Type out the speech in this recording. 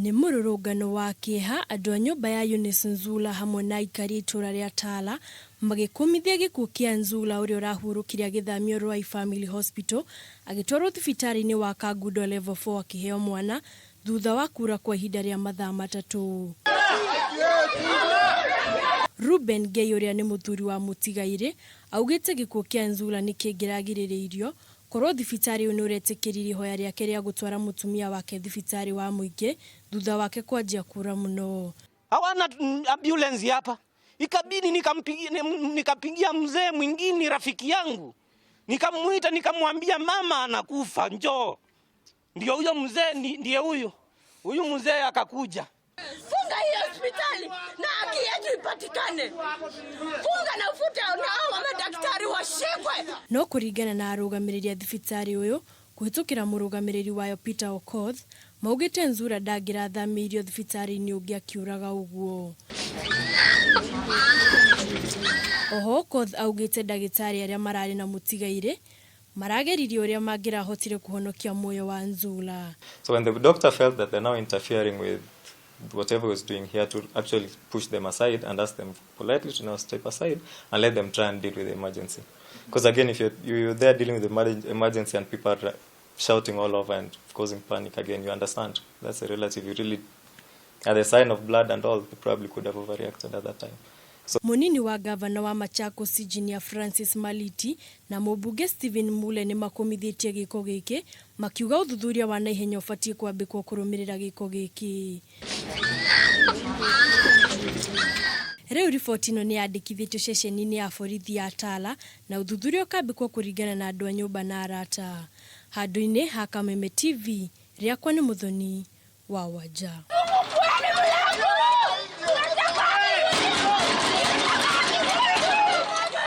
Nĩ mũrũrũngano wa kĩeha andũ a nyũmba ya Eunice Nzula hamwe na aikari a itũra rĩa Tala magĩkũmithia gĩkuũ kĩa Nzula ũrĩa ũrahurũkire agĩthamio Ruai Family Hospital agĩtwarwo thibitarĩ-inĩ wa Kangundo Level 4 akĩheo mwana thutha wa kura kwa ihinda rĩa mathaa matatũ. Ruben Ngei ũrĩa nĩ mũthuri wa mũtigairĩ augĩte gĩkuũ kĩa Nzula nĩ kĩngĩragirĩrĩirio korwo thibitarĩ ũyũ nĩũretĩkĩririe ihoya rĩake rĩa gũtwara mũtumia wake thibitarĩ wa mũingĩ thutha wake kwanjia kura mũno. Hawana ambulance hapa. Ikabidi nikampigia nikapigia mzee mwingine rafiki yangu, nikamuita nikamwambia, mama anakufa, njoo. Ndio huyo mzee, ndiye huyo huyu mzee akakuja. Funga hiyo hospitali na haki yetu ipatikane. Funga na ufute na hao madaktari washikwe. No kũringana na arũgamĩrĩri a thibitarĩ ũyũ kũhĩtũkĩra mũrũgamĩrĩri wayo Peter Okoth maugĩte Nzura ndangĩrathamĩirio thibitarĩ-inĩ ũngĩ akiuraga ũguo. Oho Okoth augĩte ndagĩtarĩ arĩa mararĩ na mũtigairĩ marageririe ũrĩa mangĩrahotire kũhonokia muoyo wa Nzula. So when the doctor felt that they're now interfering with whatever was doing, he had to actually push them aside and ask them politely to now step aside and let them try and deal with the emergency. Because again, if you're there dealing with the emergency and people are shouting all over and causing panic, again, you understand. That's a relative. You really, at the sign of blood and all, they probably could have overreacted at that time. So, Munini wa gavana wa Machakos Engineer Francis Maliti na mũmbunge Stephen Mule nĩ makũmithĩtie gĩko gĩkĩ makiuga ũthuthuria wa naihenya ũbatiĩ kwambĩkwo kũrũmĩrĩra gĩko gĩkĩ. Rĩu riboti ĩno nĩ yandĩkithĩtio ceceni-inĩ ya borithi ya Tala na ũthuthuria ũkambĩkwo kũringana na andũ a nyũmba na arata. Handũ-inĩ ha Kameme TV, rĩakwa nĩ Mũthoni wa Wanja.